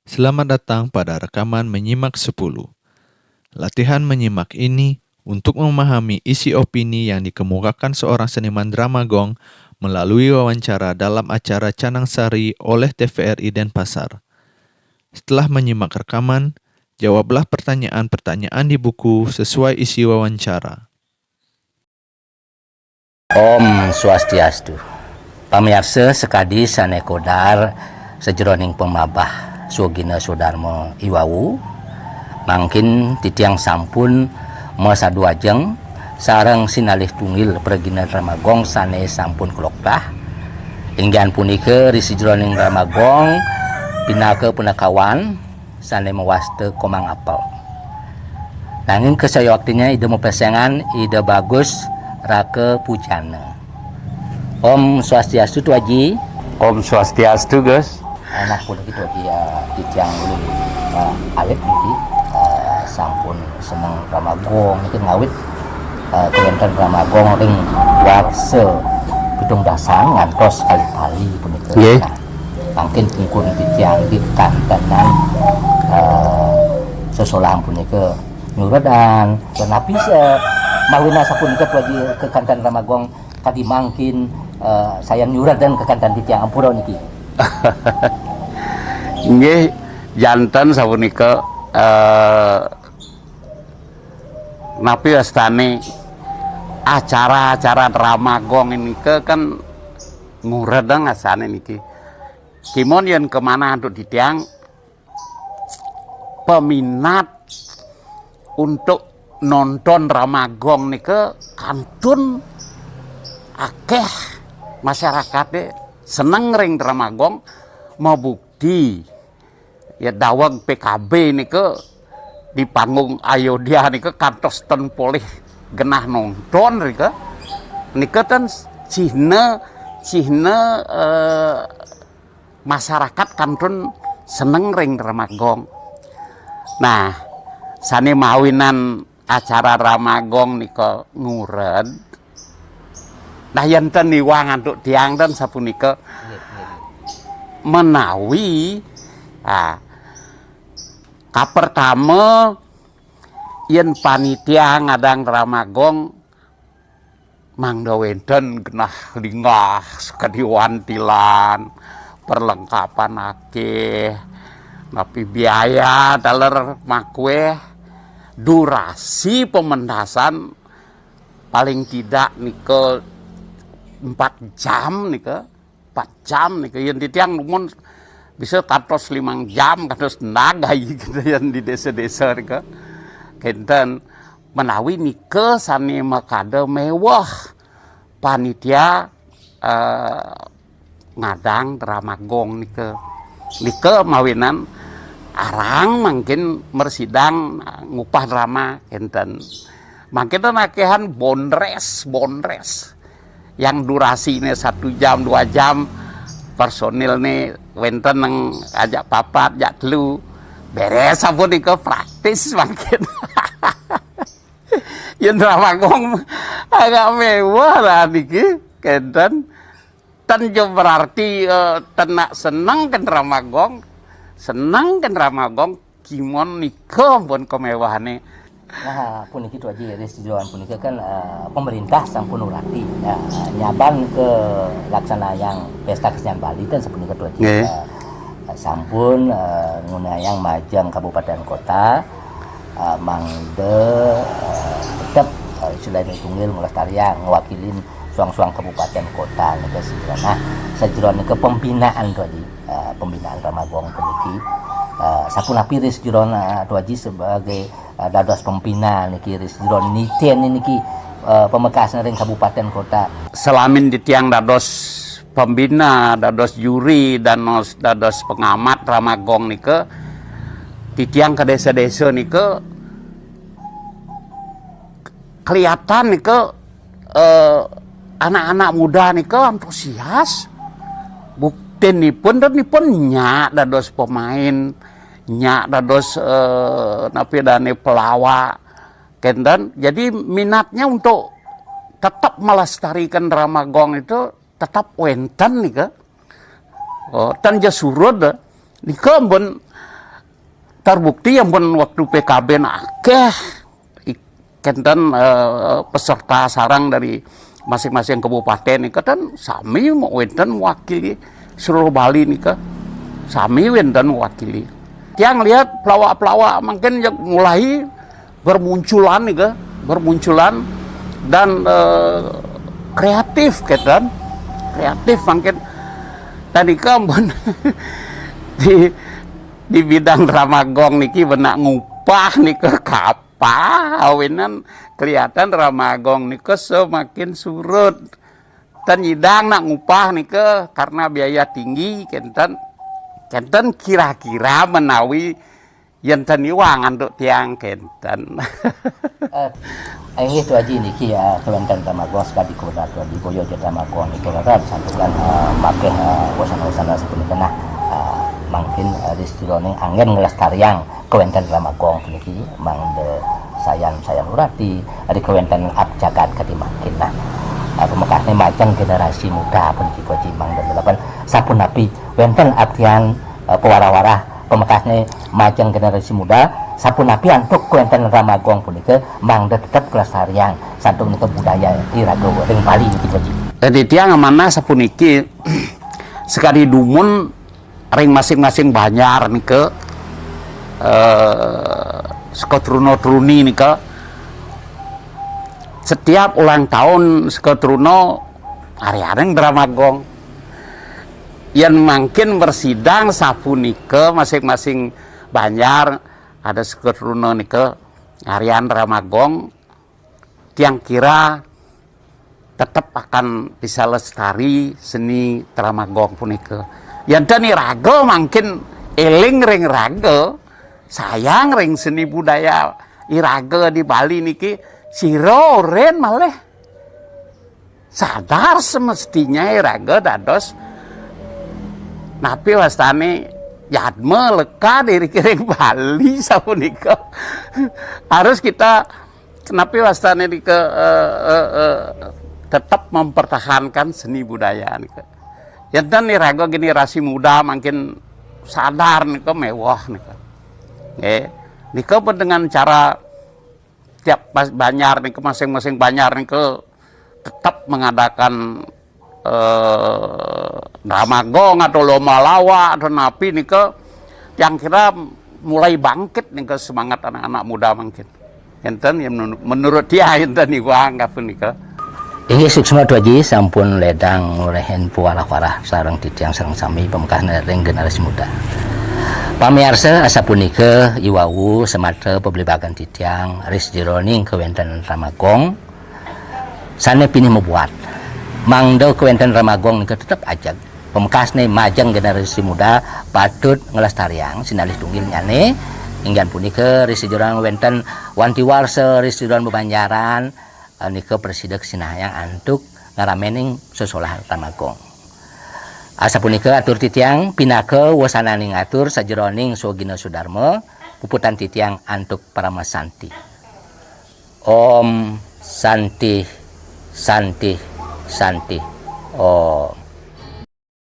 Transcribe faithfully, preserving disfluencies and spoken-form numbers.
Selamat datang pada rekaman Menyimak sepuluh. Latihan menyimak ini untuk memahami isi opini yang dikemukakan seorang seniman drama gong melalui wawancara dalam acara Canang Sari oleh T V R I Denpasar. Setelah menyimak rekaman, jawablah pertanyaan-pertanyaan di buku sesuai isi wawancara. Om Swastiastu. Pamiarsa sakadi sane kodar sajeroning pamabah swagina swadarma iwau, mangkin titiang sampun masadu ajeng sareng sinalih tunggil pragina drama gong sane sampun kloktah. Inggih punika ri sajeroning drama gong pinaka punakawan sane mawasta Komang Apel. Nanging kasayaktinya Ida mapesengan Ida Bagus Raka Pujana. Om Swastiastu, Tu Aji. Om Swastiastu, Gus. Nah, puniki, Tu Aji, eh, titiang ulun, eh, alit niki, eh, sampun seneng drama gong niki ngawit, eh, kawenten drama gong ring warsa pitung dasa ngantos kalih tali punika. Nggih. Nah, mangkin pungkur titiang niki kantenan, eh, sesolahan punika nyuredan. Napi sa-, mawinan sapunika, Tu Aji, kekanten drama gong kadi mangkin, eh, sayan nyuredan kekanten titiang, ampura niki. Nggih, janten sapunika, eh, napi wastane acara-acara drama gong nika kan nguredang asane niki. Kimon yen kamanah antuk titiang, peminat untuk nonton drama gong nika kantun akeh, masyarakate seneng ring drama gong, mabukti ya daweg P K B nika di panggung Ayodhya nika kantos ten polih genah nonton nika. Nika ten cihna, cihna, eh, masyarakat kantun seneng ring drama gong. Nah, sane mawinan acara drama gong nika ngured. Nah, yen ten iwang antuk tiang ten sapunika, nggih, nggih, menawi, ah, kapertama, yen panitia ngadang drama gong, mangda wenten genah linggah sakadi wantilan, perlengkapan akeh, napi biaya taler makueh, durasi pementasan paling tidak nika empat jam nika, empat jam nika. Yen titiang numun bisa kantos limang jam, kantos nagai gitu yen di desa-desa nika. Kenten menawi nika sane makada mewah panitia, eh, ngadang drama gong nika. Nika mawinan arang mangkin mrasidang, eh, ngupah drama kenten. Mangkin akehan bondres, bondres. Yang durasine satu jam, dua jam, personilne wenten nang ajak papat, ajak telu. Beres sapunika praktis mangkin. Yen drama gong agak mewah lah niki, kenten. Ten ja berarti, eh, ten nak seneng ken drama gong. Seneng ken drama gong, kimon nika pun kemewahane. Nah, puniki Tu Aji, ris jawan punika kan, eh, pemerintah sampun urati. Ya, nyaban ke laksanayang pesta kesenian Bali kan sapunika Tu Aji. Nggih. Eh, sampun, eh, ngunayang majeng kabupaten kota, eh, mangda, eh, tetep, eh, selain tunggil ngelestariang, ngwakilin suang-suang kabupaten kota nika sira. Nah, sajeroning kepembinaan Tu Aji, eh, pembinaan drama gong puniki, eh, sapunapi ris jeroning, eh, Tu Aji sebagai, eh, dados pembina niki ris jeroning niten niki, eh, pamekasne ring kabupaten kota. Salamin titiang dados pembina, dados juri, dados, dados pengamat drama gong nika, titiang ke desa-desa nika kelihatan nika, eh, anak-anak muda nika antusias. Buktinipun, dan nipun nyak dados pemain, nyak dados, eh, napi dane pelawak. Kenten, jadi minatnya untuk tetap melestarikan drama gong itu tetap wenten nika. Oh, tan ja surud, eh. Nika pun Terbukti ampun waktu P K B akeh kenten, eh, peserta sareng dari masing-masing kabupaten nika ten sami wenten mewakili seluruh Bali nika, sami wenten mewakili. Tiang lihat pelawak-pelawak mangkin yang mulai bermunculan nika, bermunculan dan, eh, kreatif kenten, kreatif mangkin. Dan nika ampun di di bidang drama gong niki benak ngupah nika kap Pah, awinan kelihatan drama gong nika semakin surut. Ten nyidang nak ngupah nika karena biaya tinggi kenten. Kenten kira-kira menawi yen ten iwang antuk tiang kenten. Eh, inggih Tu Aji niki, eh, kewenten drama gong sekadi kuda di boyo je drama gong niki rara disantukan, eh, makin, eh, wosana-wosana sepunika nah, eh, mangkin, eh, di sejeroning anggen ngelestariang kewenten drama gong puniki mangda sayan-sayan urati, ari kewenten ap jagat kadi mangkin nah. Eh, pamekasne majeng generasi muda puniki Koci mangda lelapan sapunapi wenten ap tiang, eh, pewarah-warah pamekasne majeng generasi muda sapunapi antuk kewenten drama gong punika mangda tetep kelestariang santuk nika budaya iraga ring Bali niki Koci. Dadi tiang amanah sapuniki, sekadi dumun ring masing-masing banjar nika, eh, seka truna truni nika, setiap ulang tahun seka truna ari-aring drama gong. Yen mangkin bersidang sapunika masing-masing banjar ada seka truna nika ngarian drama gong, tiang kira tetep akan bisa lestari seni drama gong punika. Yen ten iraga mangkin eling ring raga, sayang ring seni budaya iraga di Bali niki, sira oren malih sadar semestinya iraga dados napi wastane yadma lekad ring Bali sapunika. Harus kita napi wastane nika, eh, eh, eh, tetap mempertahankan seni budaya nika. Yen ten iraga generasi muda mangkin sadar nika mewah nika. Nggih. Nika pun dengan cara tiap pas-, banjar nika masing-masing banjar nika tetap mengadakan, eh, drama gong atau lomba lawak atau napi nika tiang kira mulai bangkit nika semangat anak-anak muda mangkin. Enten yang menurut, menurut dia enten iwang kapan nika. Inggih suksma Tu Aji sampun ledang ngurehin puarah-puarah sareng titiang sareng sami pamekasne ring generasi muda. Pamiarsa asapunika iwau sematra pabligbagan titiang ris jeroning kawenten drama gong sane pinih mabuat. Mangda kawenten drama gong nika tetep ajeg. Pamekasne majeng generasi muda patut nglestariang sinalih tunggilnyane, inggih punika ris jeroning wenten wanti warsa ris jeroning bebanjaran, eh, nika prasida kasinahang antuk ngramening sesolahan drama gong. Asapunika atur titiang pinaka wosananing atur sajeroning swagina sudarma, puputang titiang antuk parama santi. Om Santi, Santi, Santi, Om.